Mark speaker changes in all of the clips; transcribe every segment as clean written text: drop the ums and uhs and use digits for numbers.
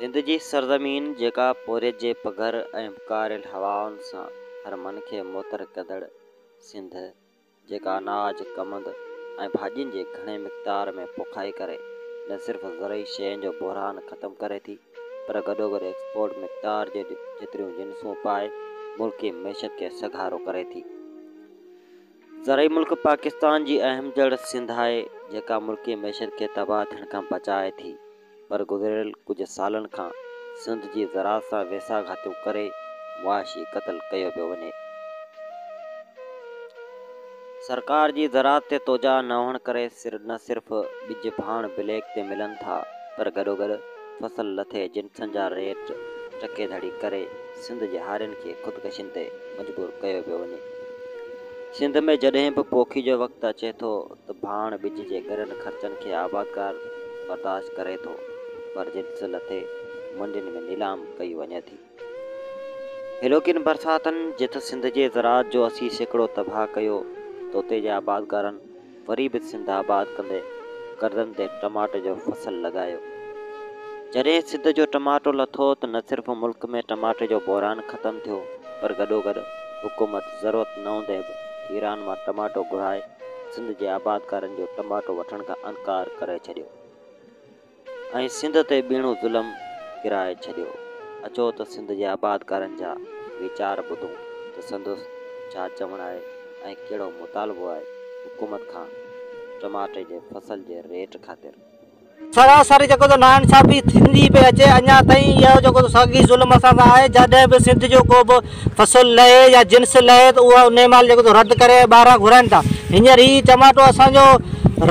Speaker 1: سنڌ جي سرزمين جيڪا پورهيت جي پگهر ۽ پڪاريل هوائن سان هر من کي معطر ڪندڙ سنڌ جيڪا اناج، ڪمند ۽ ڀاڄين جي گهڻي مقدار ۾ پوکائي ڪري نه صرف زرعي شين جو بحران ختم ڪري ٿي پر گڏوگڏ ايڪسپورٽ مقدار جي جيتريون جنسون اپائي ملڪي معيشت کي سگهارو ڪري ٿي. زرعي ملڪ پاڪستان جي اهم جڙ سنڌ آهي جيڪا ملڪي معيشت کي تباهه ٿيڻ کان بچائي ٿي. پر گذريل ڪجهه سالن کان سنڌ جي زراعت سان ويساهه گهاتيون ڪري معاشي قتل ڪيو پيو وڃي. سرڪار جي زراعت تي توجهه نه هئڻ ڪري نه صرف ٻج ڀاڻ بليڪ تي ملن ٿا پر گڏوگڏ فصل لٿي جنسن جا ريٽ ٽڪي ڌڙي ڪري سنڌ جي هارين کي خودڪشين تي مجبور ڪيو پيو وڃي. سنڌ ۾ جڏهن به پوکي جو وقت اچي ٿو ته ڀاڻ ٻج جي ڳرن خرچن کي آبادگار برداشت ڪري ٿو پر جنس لٿي منڊين ۾ نيلام ڪئي وڃي ٿي. هيلوڪين برساتن جت سنڌ جي زراعت جو 80% تباهه ڪيو ته اتي جي آبادگارن وري به سنڌ آباد ڪندي قرضن تي ٽماٽي جو فصل لڳايو. جڏهن سنڌ جو ٽماٽو لٿو ته نه صرف ملڪ ۾ ٽماٽي جو بحران ختم ٿيو پر گڏوگڏ حڪومت ضرورت نه هوندي به ايران مان ٽماٽو گهرائي سنڌ جي آبادگارن جو ٽماٽو وٺڻ کان انڪار ڪري ڇڏيو ۽ سنڌ تي ٻيڻو ظلم ڪرائي ڇڏيو. اچو ته سنڌ جي آبادگارن جا ويچار ٻڌون ته سندس ڇا چوڻ آهي ۽ ڪهڙو مطالبو آهي حڪومت کان ٽماٽي جي فصل جي ريٽ خاطر.
Speaker 2: سراسر جيڪو سو ناانصافي ٿيندي پئي اچي اڃا تائين اهو جيڪو سو ساڳي ظلم اسان سان آهي جڏهن به سنڌ جو ڪو به فصل لهي يا جنس لهي ته اها انهي مهل جيڪو سو رد ڪري ٻاهران گهرائن ٿا هينئر هي چماٽو اسان جو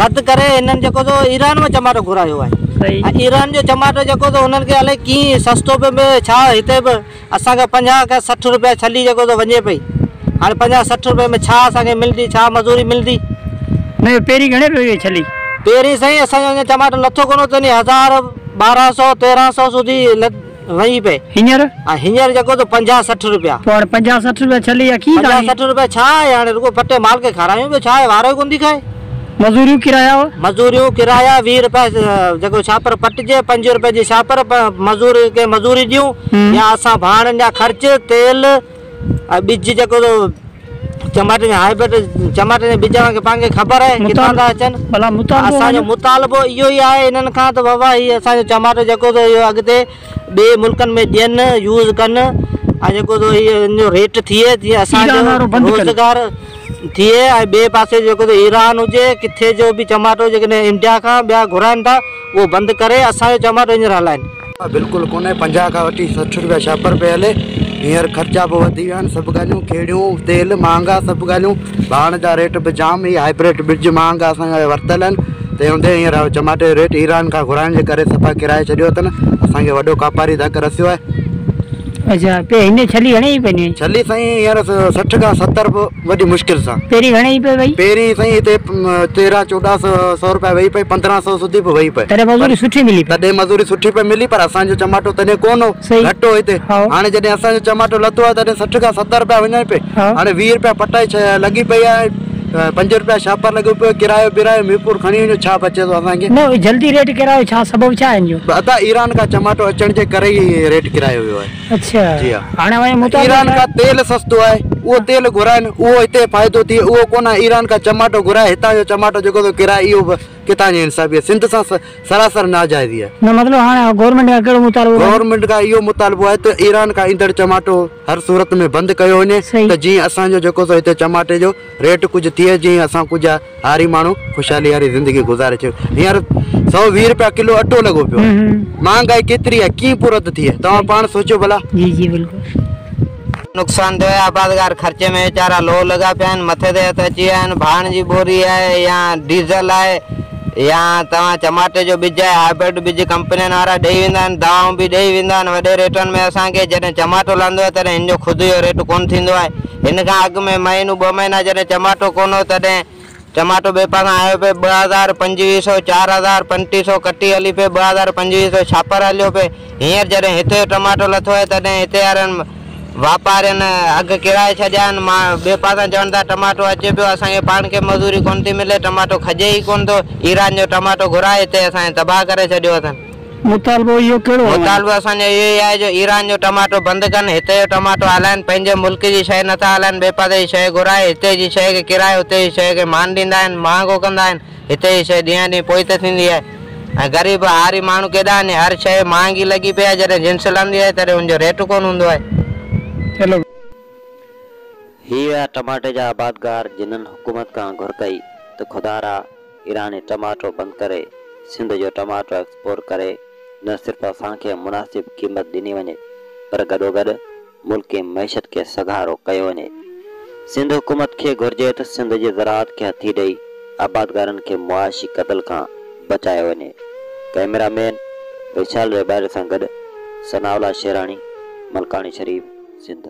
Speaker 2: رد ڪري هنن جيڪو سو ايران مان چماٽو گهرايو آهي ۽ ايران جو چماٽو جيڪو سو هنن کي الائي ڪيئن سستو پيو ملي ڇا هتي به اسان کي 50 کان 60 روپيا ڇلي جيڪو سو وڃي پئي. هاڻي 50 60 روپئي ۾ ڇا اسان کي ملندي، ڇا مزوري ملندي.
Speaker 3: نه پهرين گهڻي پئي وئي ڇلي؟
Speaker 2: پهرين سائين اسان جو اڃا چماٽو لٿو ڪونه هو تڏهن هزار، 1200، 1300 سوڌي وئي پئي.
Speaker 3: هينئر؟
Speaker 2: ۽ هينئر جيڪو سو 50 60 روپيا.
Speaker 3: پوء هاڻي 50 60 روپيا ڇلي يا ڪيئن
Speaker 2: 50 60 روپيا ڇا آهي هاڻي رڳو پٽي مال کي کارايون ٻيو ڇا آهي وارو ئي ڪونه ٿي کائي.
Speaker 3: مزوريون ڪرايا؟
Speaker 2: مزوريون ڪرايا 20 روپيا جيڪو شاپر پٽجي 5 روپئي جي شاپر مزور کي مزوري ڏيون يا اسان ڀاڻن جا خرچ تيل ۽ ٻج جيڪو چماٽن جا هائبرڊ چماٽن جا ٻج کي پاڻ کي خبر آهي ڪٿان ٿا اچن. اسان جو مطالبو اهو ئي آهي انهن کان ته بابا هي اسان جو چماٽو جيڪو ٿو اهو اڳتي ٻئي ملڪن ۾ ڏين يوز ڪن ۽ جيڪو ٿو هي ان جو ريٽ ٿئي جيئن اسان جو روزگار ٿئي ۽ ٻئي پاسي جيڪو ٿو ايران هجي ڪٿي جو به چماٽو جيڪڏهن انڊيا کان ٻيا گهرائن ٿا اهو بند ڪري اسان جو چماٽو هينئر هلائن.
Speaker 4: بلڪل ڪونهي 50 کان وٺي 60 روپيا شاپر پئي هلي هينئر خرچا به وڌي ويا آهن سڀ ڳالهيون کيڙيون تيل مهانگا سڀ ڳالهيون ڀاڻ جا ريٽ به جام هي هائبرڊ ٻج مهانگا اسان جا ورتل آهن تنهن هوندي هينئر چماٽي جو ريٽ ايران کان گهرائڻ جي ڪري صفا ڪيرائي ڇڏيو اٿن اسان کي وڏو ڪاپاري ڌڪ رسيو آهي.
Speaker 3: اڇا پي هن ڇلي گهڻي ئي پئي؟
Speaker 4: ڇلي سائين هينئر 60 کان 70 به وڏي مشڪل سان.
Speaker 3: پهرين گهڻي ئي پئي وئي؟
Speaker 4: پهرين سائين هتي 13 14 سو روپيا وئي پئي 1500 سوڌي به وئي پئي.
Speaker 3: تڏهن مزوري سٺي ملي پئي.
Speaker 4: تڏهن مزوري سٺي پئي ملي پر اسان جو چماٽو تڏهن ڪونه هو گهٽ هو هتي هاڻي جڏهن اسان جو چماٽو لٿو آهي تڏهن 60 کان 70 روپيا وڃائي پئي هاڻي 20 روپيا پٽائي لڳي پئي آهي 5 روپيا شاپر لڳو پيو ڪرايو برايو ميرپور کڻي وڃو ڇا بچي ٿو اسان کي.
Speaker 3: نه جلدي ريٽ ڪرايو ڇا سبب ڇا آهي ان جو؟
Speaker 4: ادا ايران کان چماٽو اچڻ جي ڪري ئي ريٽ ڪرايو ويو آهي.
Speaker 3: اڇا
Speaker 4: جي ها
Speaker 3: هاڻي اوهان جو مطالبو
Speaker 4: ايران کان تيل سستو آهي اهو تيل گهرائن اهو هتي فائدو ٿئي اهو ڪونه ايران کان چماٽو گهرائي هتان جو چماٽو جيڪو ٿو ڪرائي اهو به ڪٿان جي انصافي آهي سنڌ سان سراسر ناجائزي آهي.
Speaker 3: نه مطلب هاڻي گورنمينٽ کان ڪهڙو مطالبو اٿن؟
Speaker 4: گورنمينٽ کان اهو مطالبو آهي ته ايران کان ايندڙ چماٽو هر صورت ۾ بند ڪيو وڃي ته جيئن اسان جو جيڪو سو هتي چماٽي جو ريٽ ڪجهه ٿئي جيئن اسان ڪجهه هاري ماڻهو خوشحالي واري زندگي گذاري سگهون. هينئر 120 روپيا ڪلو اٽو لڳو پيو آهي مهانگائي ڪيتري آهي ڪيئن پورت ٿئي توهان پاڻ سوچيو ڀلا.
Speaker 3: جي جي بلڪل.
Speaker 5: نقصان ٿيو آهي آبادگار خرچي ۾ ويچارا لوهه لڳا پيا آهن مٿي تي هٿ اچي ويا آهن ڀاڻ جي ٻوري آهي يا ڊيزل آهي يا توهان چماٽي جو ٻج آهي هائبرڊ ٻج ڪمپنين وارا ڏئي ويندا آهن دوائون به ڏئي ويندا آهن وڏي ريٽن ۾ اسان کي جڏهن چماٽو لهندو آهي تڏهن هن جو خود جو ريٽ ڪونه ٿيندو آهي هن کان اڳ ۾ مهينو ٻه مهينا جڏهن چماٽو ڪونه هو تڏهن چماٽو ٻئي پاسان آيو پئي 2000، 2500، 4000، 3500 ڪٽي هلي پئي 2000، 2500 ڇاپر هليو پئي هينئر جڏهن هتي جو ٽماٽو لٿو آهي تڏهن هتي وارن واپارين اگهه ڪيرائي ڇڏيا آهن مان ٻئي پاسان چون ٿا ٽماٽو اچي پيو اسان کي پاڻ کي مزوري ڪونه ٿي ملي ٽماٽو کڄي ئي ڪونه ٿو ايران جو ٽماٽو گهرائي هتي اسان کي تباهه ڪري ڇڏيو اٿن.
Speaker 3: مطالبو اهو ڪهڙو آهي؟
Speaker 5: مطالبو اسان جو اهو ئي آهي جو ايران جو ٽماٽو بند ڪن، هتي جو ٽماٽو هلائن، پنهنجي ملڪ جي شيء نٿا هلائن، ٻئي پاسي جي شيء گهرائي هتي جي شيء کي ڪيرائي هتي جي شيء کي مان ڏيندا آهن، مهانگو ڪندا آهن، هتي جي شيء ڏينهن ڏينهن پوئتي ٿيندي آهي ۽ غريب هاري ماڻهو ڪيڏانهن وڃي، هر شيء مهانگي لڳي پئي آهي، جڏهن جنس لهندي آهي تڏهن ان جو ريٽ ڪونه هوندو آهي.
Speaker 3: چلو.
Speaker 1: هي هيا ٽماٽي جا آبادگار جنھن حڪومت کان گهر ڪئي ته خدارا ايراني ٽماٽو بند ڪري سنڌ جو ٽماٽو ايڪسپورٽ ڪري نه صرف اسان کي مناسب قيمت ڏني وڃي پر گڏوگڏ ملڪي معيشت کي سگهارو ڪيو وڃي. سنڌ حڪومت کي گهرجي ته سنڌ جي زراعت کي هٿي ڏئي آبادگارن کي معاشي قتل کان بچايو وڃي. ڪئميرا مين وشال ريٻاري سان گڏ ثناء الله شيراڻي، ملڪاڻي شريف، سنڌ.